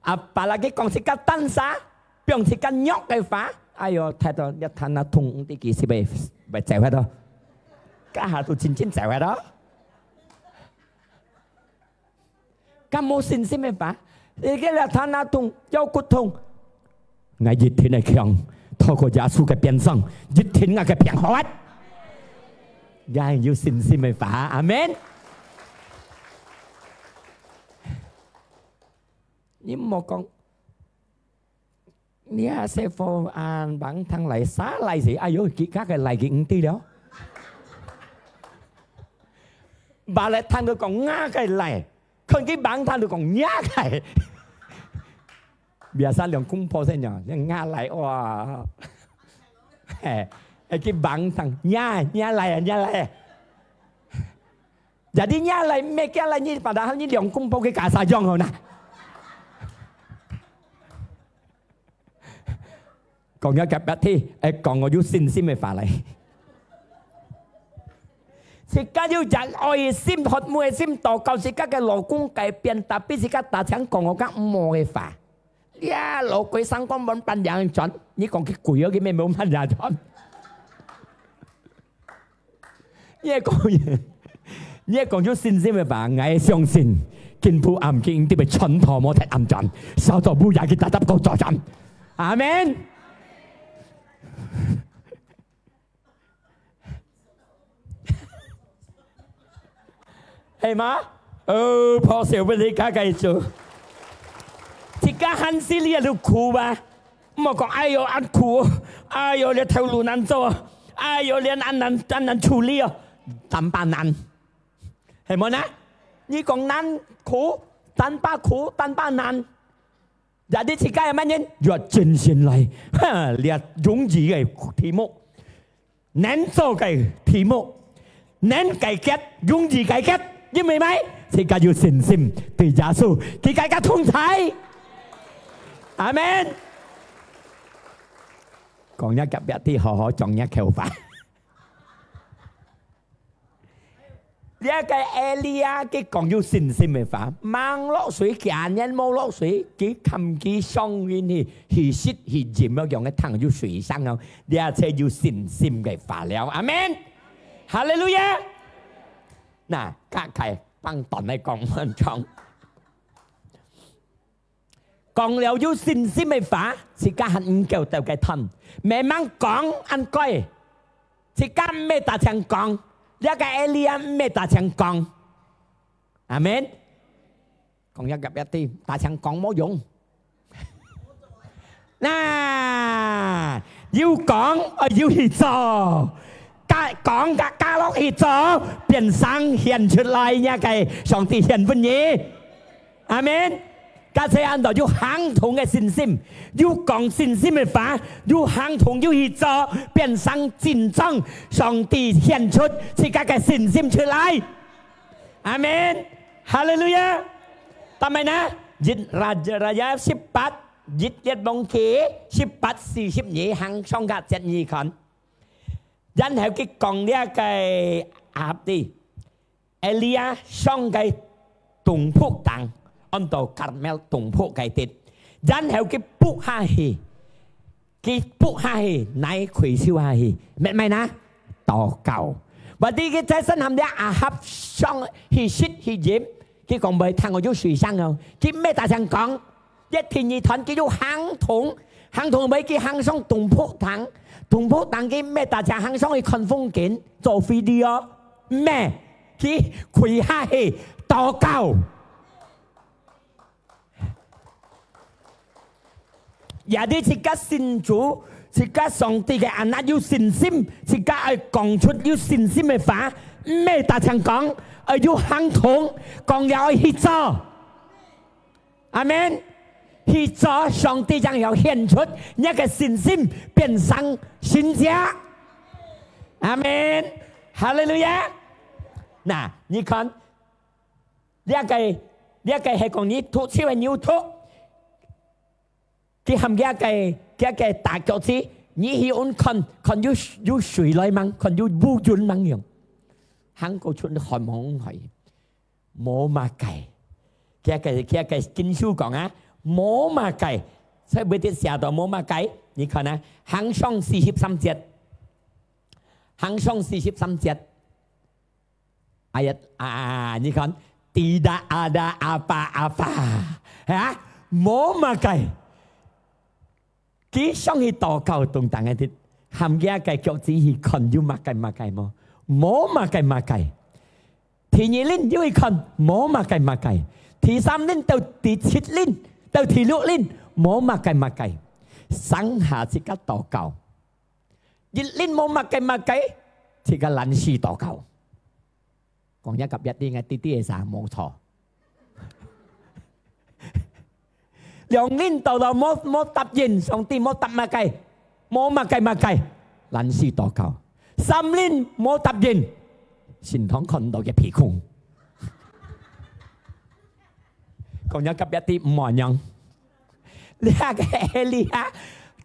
Apalagi講自家單儕，放自家弱个話，哎喲，忒到一攤啊痛，毋知幾時會，會走忒到。該下都真真走忒到。 該無信心个話，你个了攤啊痛，腰骨痛，𠊎一定會強，透過耶穌个鞭傷，一定𠊎个病好啊！也有信心个話，阿門。你莫講， 你啊，細伙啊，吂聽來，啥來時，哎喲，佢家个來佢毋知了。Balik聽到講，𠊎个來，看佢吂聽到講，若个。Biasa兩公婆先講，若來哇。嘿，哎，佢吂聽，若，若來啊，若來啊。Jadi若來，毋係佢來，你padahal你兩公婆个家啥樣好呢？ 講若隔壁去，愛講哦有信心个話來。自家有隻愛心、渴慕个心，禱告自家个老公改變，tapi自家達成講哦，該毋好个話。呀，老鬼三光門半兩轉，你講佢鬼哦，佢乜無半兩轉。 你愛講，你愛講有信心个話，𠊎相信，今晡暗佢一定會傳道無忒暗轉，小組部也佢tetap過做轉。阿門。係嗎？哦，拍手分你家个主。自家還係你都苦吧？ 莫講，哎喲，恁苦哦，哎喲，這頭路難做哦，哎喲，這恁難，恁難處理哦，tanpa難。係無呢？你講難苦，tanpa苦，tanpa難。Jadi自家愛麼人？越精神來，哈，這容易个題目。 能做个題目，能解決，容易解決，因為麼个？自家有信心，對耶穌，佢个个同在。阿門。講若隔壁，好好講若口話。這个Elia佢講有信心个話，吂落水，幾下年無落水，佢看佢上面去，去食去飲，樣个聽有水聲哦，這就有信心个話了。阿門。哈利路亞。那，隔開放段來講文章。 講了有信心个話，自家還毋夠到个斷，慢慢講恁該，自家毋係大聲講，這个Elia毋係大聲講。阿門。講一个別个，大聲講無用。那，有講，愛有去做，加，講加加落去做，變成顯出來，這个上帝顯分你。 阿門。該就恁樣有行動个信心，有講信心个話，有行動，有去做，變成真正上帝顯出自家个信心出來。阿門。哈利路亞。但係呢，一，Raja，Raja十八，一月望去，十八四十二行上个節你看。然後佢講這个Ahab个， Elia上个洞窟頂，安到Karmel洞窟个地，然後佢仆下去，佢仆下去，乃跪手下去，乜乜哪？禱告。Berarti佢在身含這Ahab上去食去飲，佢講毋會聽我有水聲哦，佢毋係大聲講， 一第二段佢有行動，行動尾佢行上洞窟頂，洞窟頂佢毋係大聲行上去看風景，做video，毋係，佢跪下去禱告。也你自家信主，自家上帝个anak有信心，自家愛講出有信心个話，毋係大聲講，愛有行動，講了愛去做。 阿門。去做上帝正要顯出你个信心變成神蹟。阿門。哈利路亞。那，你看，這个，這个係講你讀書个牛讀，佢含這个，這个大腳趾，你去問看，看有，有水來吂，看有烏雲吂樣，行過出看望海。 無麼个。佢个，佢个經書講啊，無麼个。所以佢寫到無麼个，你看啊，行上四十三節，行上四十三節。哎呀，啊，你看，tidak ada apa-apa，啊，無麼个。 佢上去禱告當中个，含佢个腳趾去看有麼个麼个無？無麼个麼个。第二輪又去看，無麼个麼个。第三輪到第七輪，到第六輪，無麼个麼个。成下自家禱告。一輪無麼个麼个，自家懶尸禱告。 講一个別个，弟弟个啥，無錯。兩輪禱到無，無答應，上帝無答麼个，無麼个麼个，懶尸禱告。三輪無答應，聖堂看到个鼻空。講一个別个，毋好樣。 這个Elia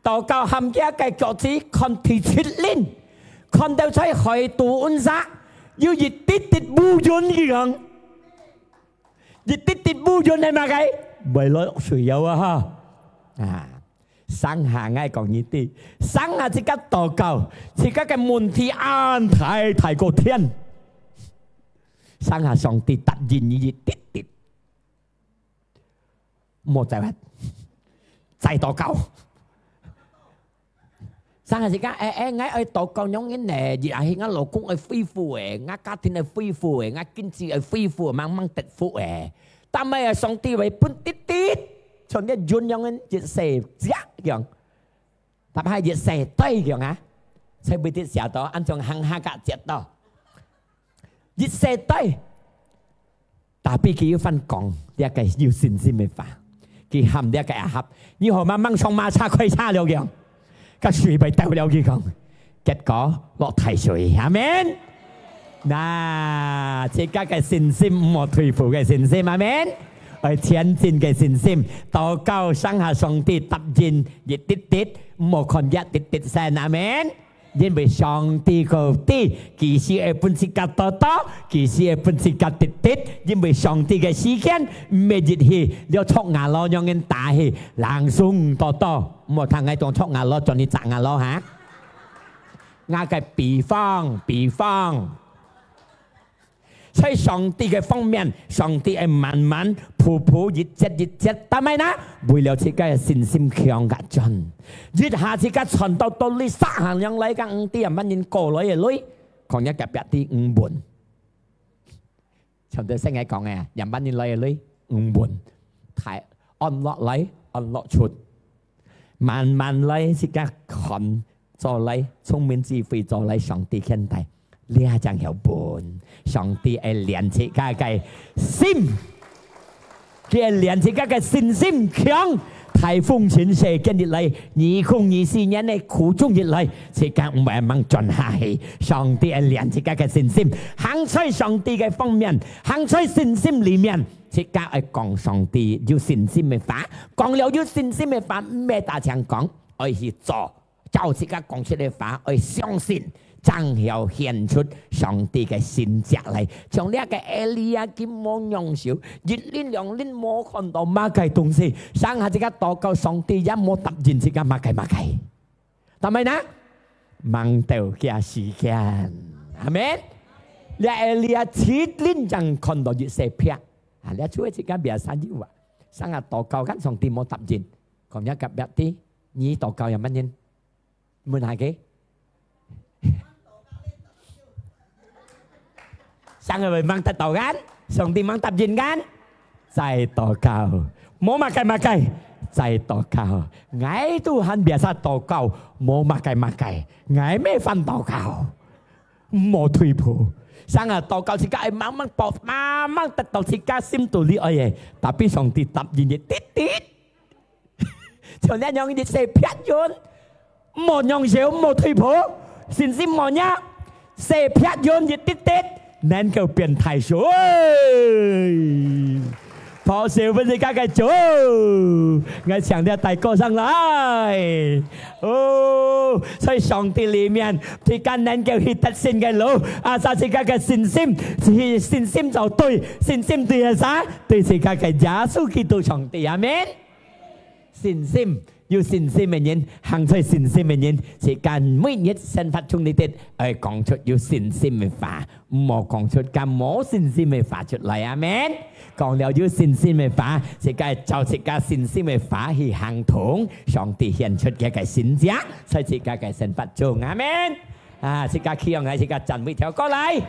禱告含佢个腳趾看第七輪，看到在海肚溫室，有一滴滴烏雲佢講。一滴滴烏雲係麼个？會落水了啊哈！啊，成下𠊎講你知，成下自家禱告，自家个問題恁大大過天，成下上帝答應你一滴滴。 莫再問，再禱告。成下時間，欸，欸，𠊎愛禱告仰般呢？日後𠊎老公愛恢復欸，𠊎家庭愛恢復欸，𠊎經濟愛恢復，慢慢得福欸。但係啊，上帝會分滴滴，像這雲樣个一細隻樣。 Tapi係一細堆樣啊，在尾底寫到，恁樣行下个節到。一細堆，tapi佢又翻講這个有信心个話，佢喊這个Ahab，你好慢慢上馬車開車了樣，个水會倒了佢講，結果落大水，阿門。 那，自家个信心，毋好退步个信心，阿門。愛前進个信心，禱告，成下上帝答應一滴滴，毋好看一滴滴先，阿門。因為上帝个知，幾時會分自家得到，幾時會分自家得得，因為上帝个時間毋係一去，了捉牙螺樣人打去，langsung得到。毋好聽𠊎講捉牙螺，轉去摘牙螺哈。𠊎个比方，比方。 在上帝个方面，上帝會慢慢、步步、一節一節，但係呢，為了自家个信心強甲轉。一下自家傳到到你撒行樣來个，毋知啊，麼人過來个鐳，講一隔壁知五文。像頭先𠊎講个，也麼人來个鐳，五文。太安落來，安落出。 慢慢來，自家看做來，聰明智慧做來，上帝看待。這正曉分，上帝愛練自家个心，佢愛練自家个信心強。颱風情勢今日來，二空二四年个苦衷一來，自家毋會吂轉下去。上帝愛練自家个信心，行在上帝个方面，行在信心裡面，自家愛講上帝有信心个話，講了有信心个話，毋係單淨講。 愛去做，照自家講出个話，愛相信，正曉顯出上帝个神蹟來。像這个Elia佢無仰首，一輪兩輪無看到麼个東西，成下自家禱告上帝也無答應自家麼个麼个。但係呢，吂到佢時間。阿門。這Elia一輪正看到一細撇。啊，這就係自家biasa有啊。成下禱告，kan上帝無答應。 講一隔壁知，你禱告有麼人？問下佢。上个會吂得到kan？上帝吂答應kan？再禱告。無麼个麼个，再禱告。𠊎都還biasa禱告，無麼个麼个，𠊎乜還禱告。毋好退步。成下禱告自家愛慢慢報，慢慢得到自家心肚裡愛个。Tapi上帝答應你，滴滴。 像這樣一細撇雲，毋好仰首，毋好退步，信心無弱，細撇雲一滴滴，能夠變大水。拍手分自家个主，𠊎請這大哥上來。哦，在上帝裡面，自家能夠去得勝个路，asal自家个信心，信心就對，信心對个啥？對自家个耶穌基督上帝，阿門。 信心，有信心个人，行在信心个人，自家每日生活中裡底，愛講出有信心个話，毋好講出該無信心个話出來。阿門。講了有信心个話，自家照自家信心个話去行動，上帝顯出佢个神蹟，在自家个生活中。阿門。啊，自家企起來，自家站位跳過來。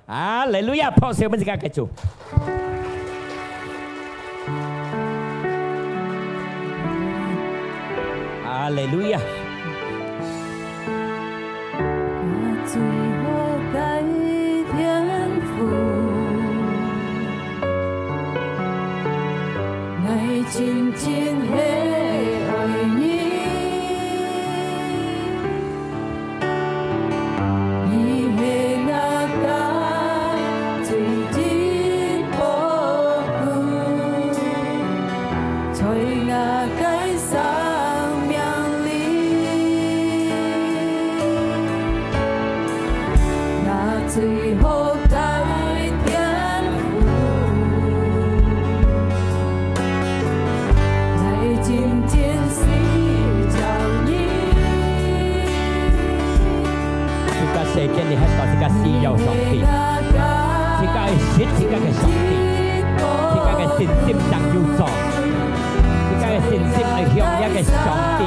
哈利路亞，拍手分自家个主。哈利路亞。最好个天父，𠊎真真个愛你。 你係𠊎个最真寶貝，在𠊎个生命裡，𠊎最好个天父。 自家世間裡歇到自家需要上帝，自家愛識自家个上帝，自家个信心正有做，自家个信心愛向這个上帝，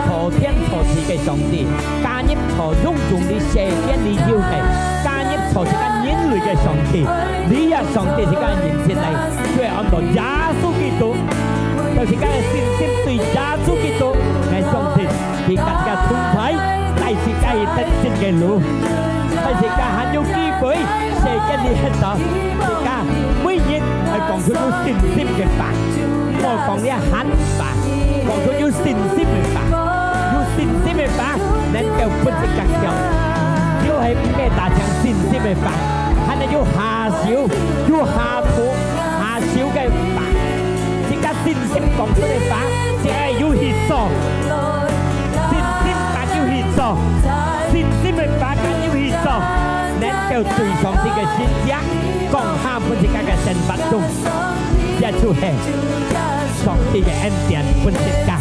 造天造地个上帝，加入造攏總你世間裡有个，加入造自家人類个上帝，這个上帝自家認識來，就會安到耶穌基督。 就自家个信心對耶穌基督，𠊎相信，佢佮自家同在，帶自家去得勝个路，帶自家還有機會，世間裡歇到，自家每日愛講出有信心个話，莫講這閒話，講出有信心个話，有信心个話，能夠分自家強，就係毋係單淨信心个話，還有下手，有下步。 下手个話，自家信心講出个話，自家愛有去做。信心話有去做，愛對上帝个神蹟，降下分自家个生活中，這就係上帝个恩典分自家。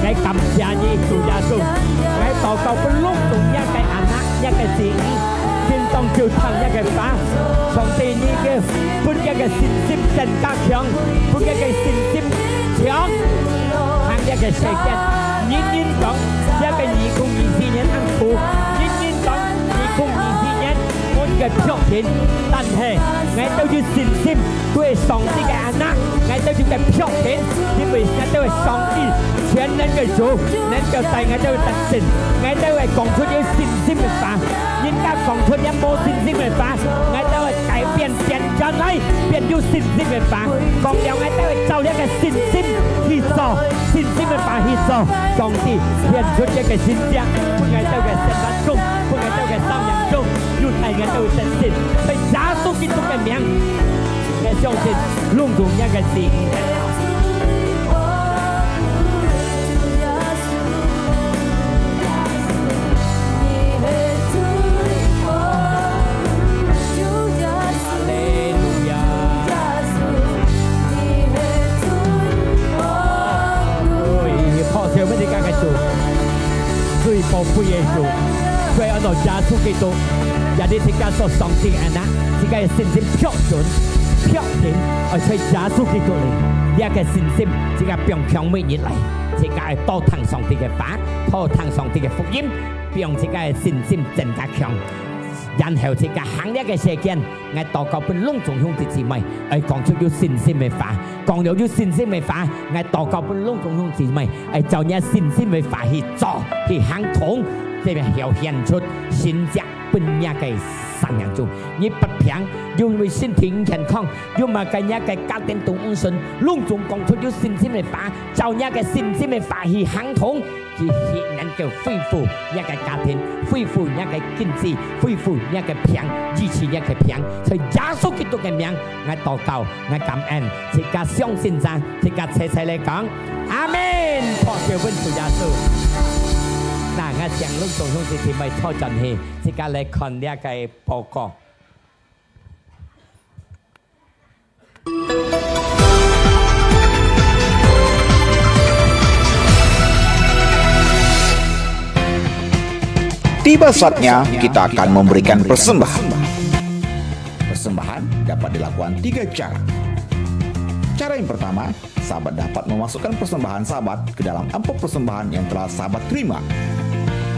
𠊎感謝你，主耶穌，𠊎禱告分攏總這个anak，這个子女，今當晝聽這个話，上帝你个分這个信心增加強，分這个信心強，行這个世間。人人講，這个二零二四年恁苦，人人講，二零二四年，阮个確定，但係，𠊎兜有信心，對上帝个anak，𠊎兜有个確定，因為𠊎兜个上帝全能个主，能夠帶𠊎兜得勝，𠊎兜會講出有信心个話，人家講出有無信心个話，𠊎兜會改變，變轉來，變有信心个話，講了𠊎兜會照這个信心去做，信心个話去做，上帝顯出這个神蹟，分𠊎兜个生活中，分𠊎兜个生命中， 又帶𠊎兜得勝，在耶穌基督个名，𠊎相信攏總這个事。哈利路亞！哦，拍手分自家个主，最寶貴个主，所以安到耶穌基督。 也你自家做上帝个anak，自家个信心確準、確定，愛在耶穌基督裡，這个信心自家放強每日來，自家愛多聽上帝个話，多聽上帝个福音，放自家个信心增加強。然後自家行這个世間，𠊎禱告分攏總兄弟姊妹，愛講出有信心个話，講了有信心个話，𠊎禱告分攏總兄弟姊妹，愛照你信心个話去做，去行動，這邊曉顯出神蹟。 分若个生命中，你發病，又因為身體毋健康，又麼个若个家庭都毋順，攏總講出有信心个話，照若个信心个話去行動，去，去能夠恢復若个家庭，恢復若个經濟，恢復若个病，醫治若个病。在耶穌基督个名，𠊎禱告，𠊎感恩，自家相信神，自家齊齊來講，阿門！拍手分主耶穌。那𠊎請攏總兄弟姊妹坐轉去。 自家來看這个報告。 Tiba saatnya kita akan memberikan persembahan. Persembahan dapat dilakukan tiga cara. Cara yang pertama, sahabat dapat memasukkan persembahan sahabat ke dalam amplop persembahan yang telah sahabat terima.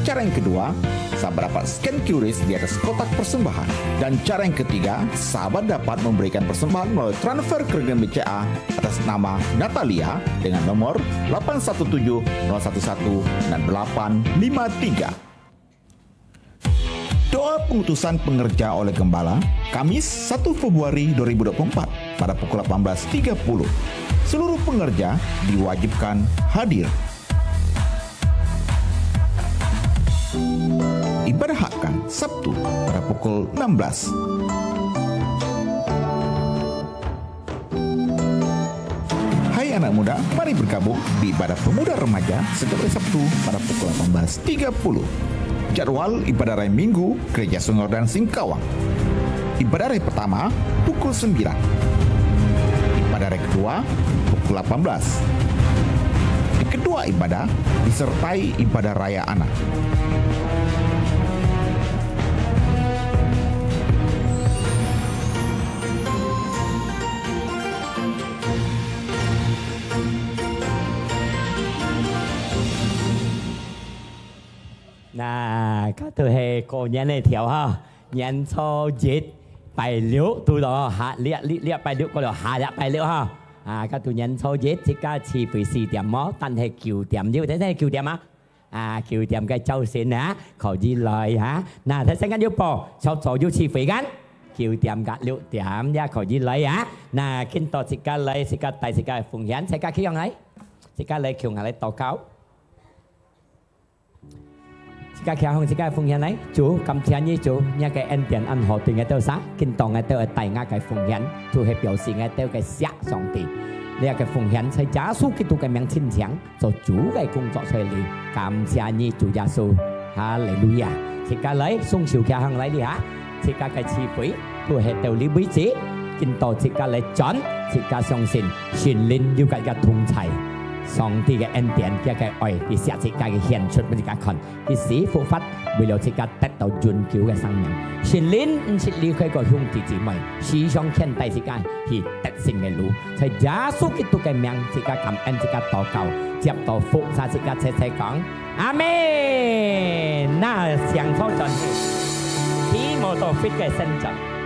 Cara yang kedua, sahabat dapat scan Q R di atas kotak persembahan. Dan cara yang ketiga, sahabat dapat memberikan persembahan melalui transfer ke rekening B C A atas nama Natalia dengan nomor lapan satu tujuh nol satu satu enam delapan lima tiga. Doa pengutusan pengerja oleh Gembala, Kamis, satu Februari dua ribu dua puluh empat, pada pukul lapan belas tiga puluh. Seluruh pengerja diwajibkan hadir. Ibadah Hakkan, Sabtu, pada pukul enam belas. Hai anak muda, mari bergabung di ibadah pemuda remaja setiap hari Sabtu pada pukul lapan belas tiga puluh. Jadwal ibadah raya Minggu Gereja Sungai Rodan Singkawang. Ibadah hari pertama pukul sembilan. Ibadah hari kedua pukul lapan belas. Hari kedua ibadah disertai ibadah raya anak. Nah，該都係過年个條哈，年初一，拜六，堵到下，這，這，這拜六過了，下禮拜六哈。啊，該都年初一，自家聚會四點哦，但係九點，有，但係九點啊。 啊，九點个朝晨啊，可以來哈。那，頭先間有報，朝早有聚會間，九點甲六點也可以來啊。那，今到自家來，自家帶自家个奉獻，自家企起來，自家來，企起來禱告。自家企起，自家奉獻來，主，感謝你，主，你个恩典恁好，對𠊎兜儕，今到𠊎兜个帶𠊎个奉獻，就係表示𠊎兜个惜上帝。你个奉獻在耶穌基督个名清淨。 做主个工作在這裡。感謝你，主耶穌。哈利路亞！自家來，雙手擎䟘來哩哈，自家个聚會都係到這為止，今到自家來轉，自家相信聖靈有佢个同在，上帝个恩典，佢个愛，佢惜自家个獻出分自家看，佢死復活，為了自家得到永久个生命。聖靈毋識離開過兄弟姊妹，時常牽帶自家去得勝个路。在耶穌基督个名，自家感恩，自家禱告，接到福，儕自家齊齊講：阿們！那向頭轉去，起無到fit个身障。